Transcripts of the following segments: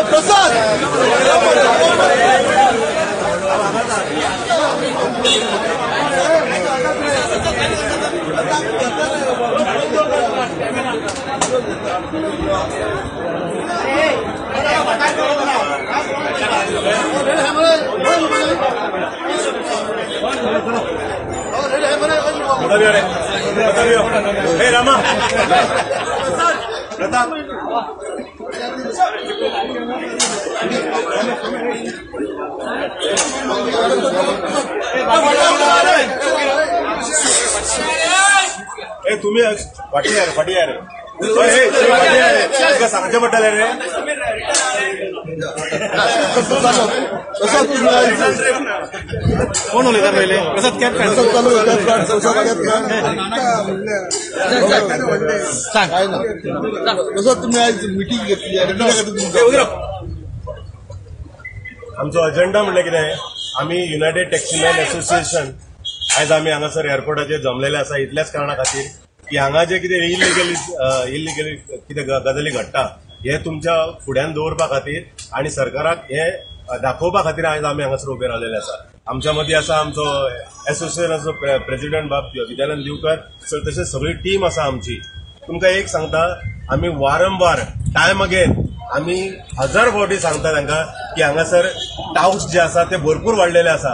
प्रसाद हे रामा प्रताप ए तुम्ही फाटी या रे, फाटी या रे, तुका सांगचें पडटलें रे. कोण उलयता पयले? प्रसाद कॅब काड. सांग प्रसाद, तुम्ही आज मिटींग घेतली. आमचो अजेंडा म्हणल्यार कितें, आमी युनायटेड टॅक्सीमॅन असोसिएशन आयज आमी हांगासर एअरपोर्टाचेर जमलेले आसा इतल्याच कारणा खातीर की हांगा जे कितें इलिगली कितें गजाली घडटा हे तुमच्या फुड्यान दवरपा खातीर आनी सरकाराक हे दाखोवपा खातीर आयज आमी हांगासर उबे रावलेले आसा. आमच्या मदीं आसा आमचो एसोसिएशनाचो प्रेसिडेंट बाब विद्यानंद दिवकर सर, तशेंच सगळी टीम आसा आमची. तुमकां एक सांगता, आमी वारंवार टायम अगेन आमी हजार फावटी सांगता तांकां की हांगासर टावट्स जे आसा ते भरपूर वाडलेले आसा.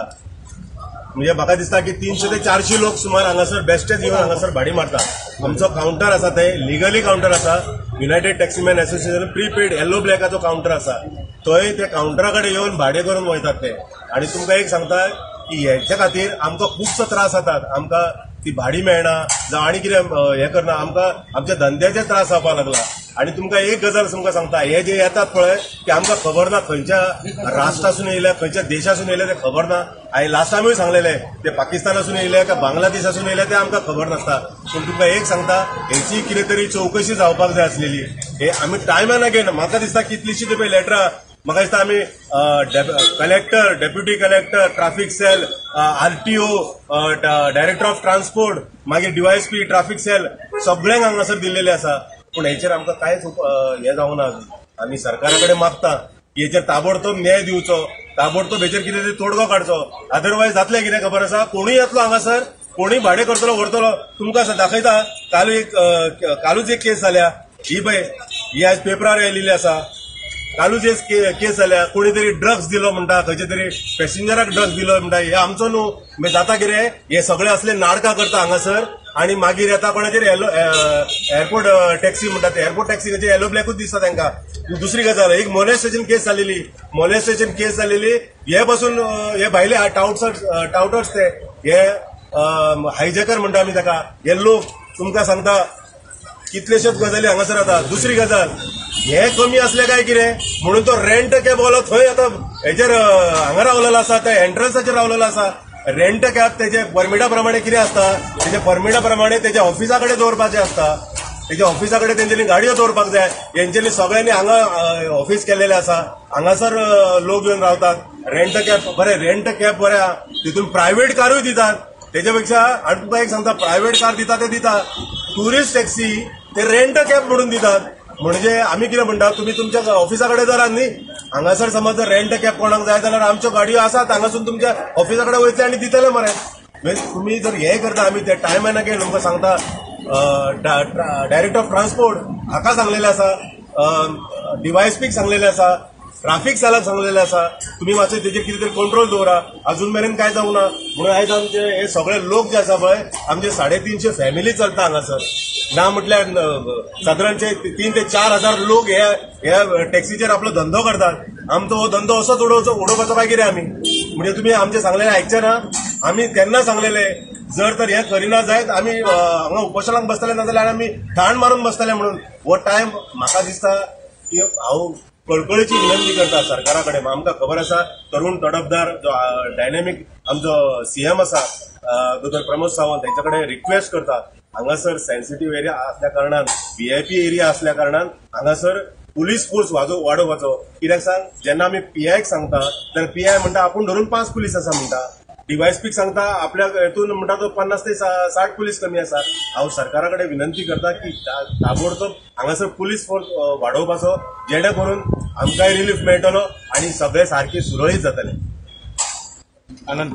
म्हणजे म्हाका दिसता की 300 ते 400 लोक सुमार हांगासर बेस्टेच येवन हांगासर भाडी मारता. आमचो कावंटर आसा ते लिगली कावंटर आसा, युनायटेड टॅक्सीमॅन असोसिएशन प्रीपेड येल्लो ब्लॅकाचो कावंटर आसा, थंय त्या कावंटरा कडेन येवन भाडें करून वयतात ते. आनी तुमकां एक सांगता की हेच्या खातीर आमकां खुबसो त्रास जातात. आमकां ती भाडी मेळना जावं आनी कितें हें करना, आमकां आमच्या धंद्याचे त्रास जावपाक लागला. आनी तुमकां एक गजाल तुमकां सांगता, हे जे येतात पळय ते आमकां खबर ना खंयच्या राष्ट्रासून येयल्या, खंयच्या देशासून येयल्या ते खबर ना. हांवें लास्ट टायमूय सांगलेले ते पाकिस्तानासून येयले काय बांगलादेशासून येयले ते आमकां खबर नासता. पूण तुमकां एक सांगता, हेची कितें तरी चवकशी जावपाक जाय आसलेली. हे आमी टायमान अगेन म्हाका दिसता कितलीशी ते पळय लेटरां, म्हाका दिसता आमी collector, deputy collector, traffic cell, RTO, director of transport, मागीर डीवायएसपी, ट्राफिक सेल सगळ्यांक हांगासर दिल्लेले आसा. पूण हेचेर आमकां कांयच हें जावना अजून. आमी सरकारा कडेन मागता की हेचेर ताबडतोब न्याय दिवचो, ताबडतोब हेचेर कितें तरी तोडगो काडचो. अदरवायज जातलें कितें खबर आसा, कोणूय येतलो हांगासर, कोणूय भाडें करतलो व्हरतलो. तुमकां दाखयता, कालूच एक केस जाल्या, ही पळय ही आयज पेपरार आयिल्ली आसा. कालूच एक केस जाल्या, कोणी तरी ड्रग्स दिलो म्हणटा, खंयच्या तरी पॅसेंजराक ड्रग्स दिलो म्हणटा. हे आमचो न्हू, मागीर जाता कितें, हे सगळे असले नाटकां करता हांगासर. आनी मागीर येता कोणाचेर येलो एअरपोर्ट टॅक्सी म्हणटा, ते एअरपोर्ट टॅक्सी खंयचे येलो ब्लॅकूच दिसता तांकां. दुसरी गजाल, एक मोलेस्टेशन केस जालेली, मोलेस्टेशन केस जालेली, हे पासून हे भायले टावटर्स ते हे हायजॅकर म्हणटा आमी ताका. हे लोक तुमकां सांगता कितलेश्योच गजाली हांगासर जाता. दुसरी गजाल, हे कमी असले काय कितें म्हणून तो रेंट कॅब वालो थंय आतां हेचेर हांगा रावलेलो आसा, त्या एंट्रन्साचेर रावलेलो आसा. रेंट कॅब तेजे परमिटा प्रमाणे कितें आसता, तेजे परमिटा प्रमाणे तेज्या ऑफिसा कडेन दवरपाचें आसता, तेज्या ऑफिसा कडेन तेंच्यांनी गाडयो दवरपाक जाय. हेंच्यांनी सगळ्यांनी हांगा ऑफिस केल्लेलें आसा, हांगासर लोक येवन रावतात. रेंट कॅब बरें, रेंट कॅब बरें आहा, तितून प्रायव्हेट कारूय दितात. तेच्या पेक्षा आनी तुमकां एक सांगता, प्रायव्हेट कार दिता ते दिता, ट्युरिस्ट टॅक्सी ते रेंट कॅब म्हणून दितात. म्हणजे आमी कितें म्हणटा, तुमी तुमच्या ऑफिसा कडेन दरात न्ही, हांगासर समज जर रेंट कॅब कोणाक जाय जाल्यार आमच्यो गाडयो आसात, हांगासून तुमच्या ऑफिसा कडेन वयतले आनी दितले मरे. म्हणजे तुमी जर हें करता, आमी ते टायमान अगेन तुमकां सांगता, डायरेक्टर ऑफ ट्रान्सपोर्ट हाका सांगलेलें आसा, डीवायएसपीक सांगलेलें आसा, ट्राफिक सेलाक सांगलेलें आसा, तुमी मातशें तेजेर कितें तरी कंट्रोल दवरा. अजून मेरेन कांय जावंक ना. म्हणून आयज आमचे हे सगळे लोक जे आसा पळय, आमचे 350 फॅमिली चलता हांगासर. ना म्हटल्यार सादारणचे 3 ते 4 हजार लोक हे टॅक्सीचेर आपलो धंदो करतात. आमचो हो धंदो असोच उडोवपाचो काय कितें आमी? म्हणजे तुमी आमचें सांगलेलें आयकचें ना. आमी तेन्ना सांगलेलें, जर तर हें करिना जायत आमी हांगा उपोशणाक बसतले, नाजाल्यार आमी ठाण मारून बसतले म्हणून. हो टायम म्हाका दिसता की हांव कळकळीची विनंती करता सरकारा कडेन. आमकां खबर आसा, तरुण तडफदार जो डायनेमीक आमचो सीएम आसा दोतोर प्रमोद सावंत, तेंच्या कडेन रिक्वेस्ट करता, हांगासर सेन्सिटीव एरिया असल्या कारणान, व्हीआयपी एरिया असल्या कारणान हांगासर पुलीस फोर्स वाडोवपाचो. कित्याक सांग, जेन्ना आमी पीआयक सांगता तेन्ना पीआय म्हणटा आपूण धरून 5 पुलीस आसा म्हणटा. डीवायएसपीक सांगता आपल्या हेतून म्हणटा तो 50 ते 60 पुलीस कमी आसा. हांव सरकारा कडेन विनंती करता की ताबडतोब हांगासर पुलीस फोर्स वाडोवपाचो, जेणे करून आमकांय रिलीफ मेळटलो आनी सगळे सारके सुरळीत जातले. आनंद.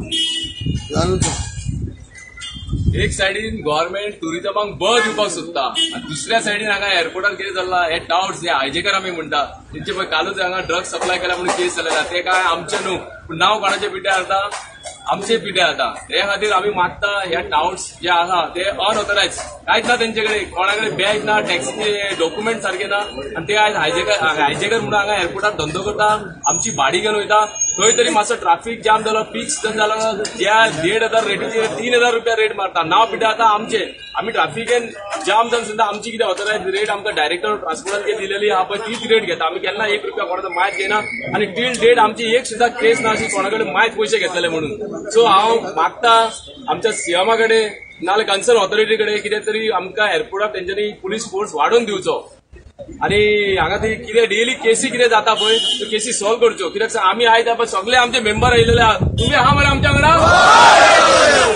एक सायडीन गव्हर्मेंट टुरिजमाक बळ दिवपाक सोदता आनी दुसऱ्या सायडीन हांगा एअरपोर्टार कितें चल्लां, हे टावट्स, हे हायजेकर आमी म्हणटा तेंचे पळय कालूच हांगा ड्रग्स सप्लाय केला म्हणून केस जालेला, ते काय आमचे न्हू, पूण नांव कोणाचे पिड्ड्यार जाता, आमचे पिड्ड्यार जाता. ते खातीर आमी मागता ह्या टावट्स जे आसा ते अनऑथरायज, कांयच ना तेंचे कडेन, कोणा कडेन बॅग ना, टॅक्सीचे डॉक्युमेंट सारके ना, आनी ते आयज हायजेकर म्हणून हांगा एअरपोर्टार धंदो करता, आमची भाडी घेवन वयता. खंय तरी मातसो ट्राफीक जाम जालो, पीक सिजन जालो, ज्या 1500 रेटीचेर 3000 रुपया रेट मारता, नांव पिड्ड्यार जाता आमचे. आमी ट्राफिकेन जाम जावन सुद्दां आमची कितें ऑथरायज रेट आमकां डायरेक्टर ट्रान्सपोर्टान दिलेली आहा पळय तीच रेट घेता. आमी केन्ना 1 रुपया कोणाचो मायत घेना आनी टील डेट आमची एक सुद्दां केस ना अशी कोणा कडेन मायत पयशे घेतलेले म्हणून. सो हांव मागता आमच्या सीएमा कडेन नाजाल्यार कन्सर्न ऑथॉरिटी कडेन कितें तरी आमकां एअरपोर्टार तेंच्यांनी पुलीस फोर्स वाडोवन दिवचो आनी हांगा ती कितें डेली केसी कितें जाता पळय त्यो केसी सॉल्व करच्यो. कित्याक आमी आयज पळय सगळे आमचे मेंबर आयिल्ले आहा, तुमी आहा मरे आमच्या वांगडा,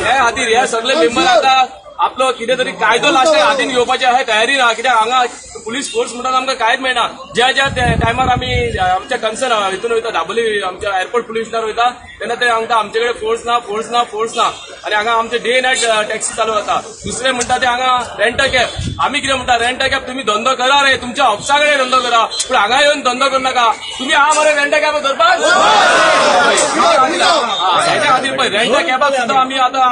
हे खातीर हे सगळे मेंबर आतां आपलो कितें तरी कायदो लास्ट हातीन घेवपाची आहे तयारी ना. कित्याक हांगा पुलीस फोर्स म्हणटात आमकां कांयच मेळना. ज्या ज्या टायमार आमी आमच्या कन्सर्न हितून वयता, दाबोली आमच्या एअरपोर्ट पुलीस स्टेशनार वयता तेन्ना ते आमकां आमचे कडेन फोर्स ना, फोर्स ना, फोर्स ना, आनी हांगा आमचे डे नायट टॅक्सी चालू जाता. दुसरें म्हणटा ते हांगा रेंट अ कॅब, आमी कितें म्हणटा रेंट अ कॅब तुमी धंदो करा रे, तुमच्या ऑफिसा कडेन धंदो करा, पूण हांगा येवन धंदो करनाका. तुमी आहा मरे रेंट अ कॅब धरपाक, हेच्या खातीर पळय रेंट अ कॅबाक सुद्दां आमी आतां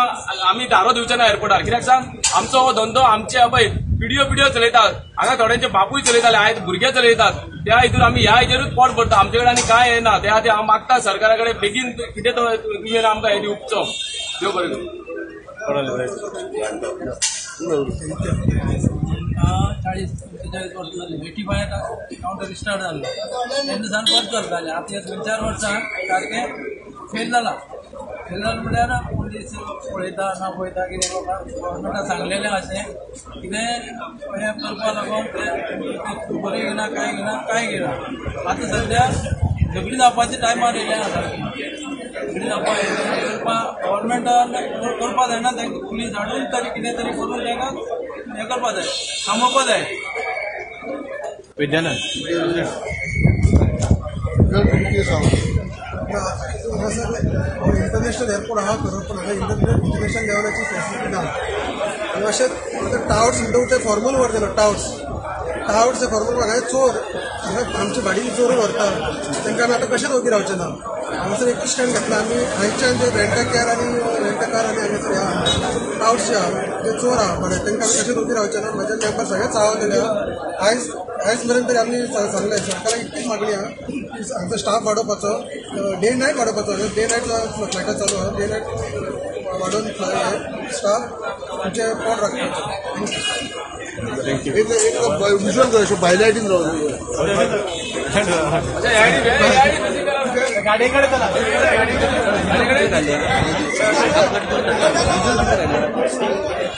आमी धारो दिवचे ना एअरपोर्टार. कित्याक सांग, आमचो हो धंदो आमचे पळय पिडियो पिडियो चलयतात, हांगा थोड्यांचे बापूय चलयताले, आयज भुरगे चलयतात, त्या हितून आमी ह्या हेजेरूच पोट भरता, आमचे कडेन आनी कांय येना. त्या खातीर हांव मागता सरकारा कडेन बेगीन कितें तो तुमी आमकां हें दिवचो. देव बरें करूं. 40-45 वर्सां जालीं 85 कावंटर स्टार्ट जाल्लो तेन्ना सावन बरें चलतालें. आतां 2-4 वर्सां सारकें फेल जालां. फेल जालें म्हणल्यार पुलीस पळयता ना पळयता कितें लोकांक गव्हर्मेंटान सांगलेलें अशें कितें हें करपा लागून ते खबरूय घेना, कांय घेना, कांय घेना. आतां सद्या झगडी जावपाचे टायमार येयलें ना, सारकें झगडी जावपाक करपा गव्हर्मेंटान करपा जायना, तांकां पुलीस हाडून तरी कितें तरी करून तांकां हें करपा जाय, थांबोवपा जाय. विद्यानंद. इंटरनॅशनल एअरपोर्ट आहा खरो, पूण हांगा इंटरनॅशनल लेवलाची फॅसिलिटी ना. आनी अशें टावर्स म्हणटा ते फॉर्मल व्हरतालो, टावर्स टावर्स हे फॉर्मल हांगा चोर हांगा आमची भाडी चोरून व्हरता, तांकां आमी आतां कशेंच ओगी रावचे ना. हांगासर एकूच स्टँड घेतला आमी, आयच्यान जे रेंट अ कॅर आनी रेंट अ कार आनी हांगासर ह्या टावर्स जे आहा जे चोर आहा बरें, तांकां आमी कशेंच ओगी रावचे ना. म्हजे मेंबर सगळे चाळवलेले आहा. आयज मेरेन तरी आमी सांगलें सरकाराक इतलीच मागणी आहा की हांगचो स्टाफ वाडोवपाचो, डे नायट वाडोवपाचो, डे नायट फ्लायटां चालू आहा, डे नायट वाडोवन स्टाफ आमचें पोट राखपाचें.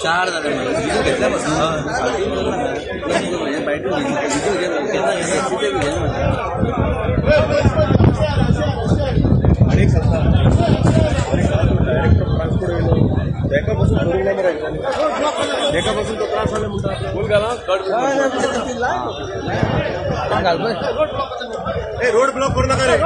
चार एकापासून तो त्रास जाले म्हणटा रोड ब्लॉक करू नका रे.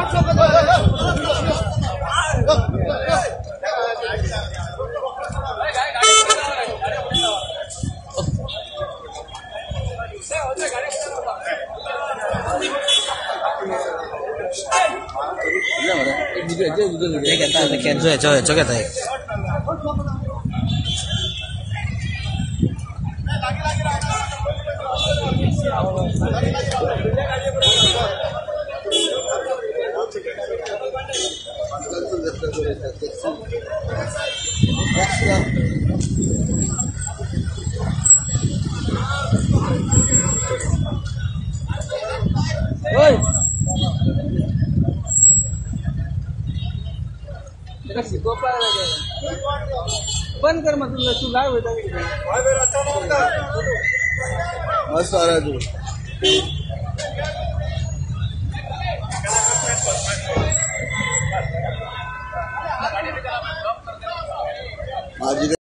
बंद कर मग तू लाईव्ह होता मस्त आ रहा है तू. आजी.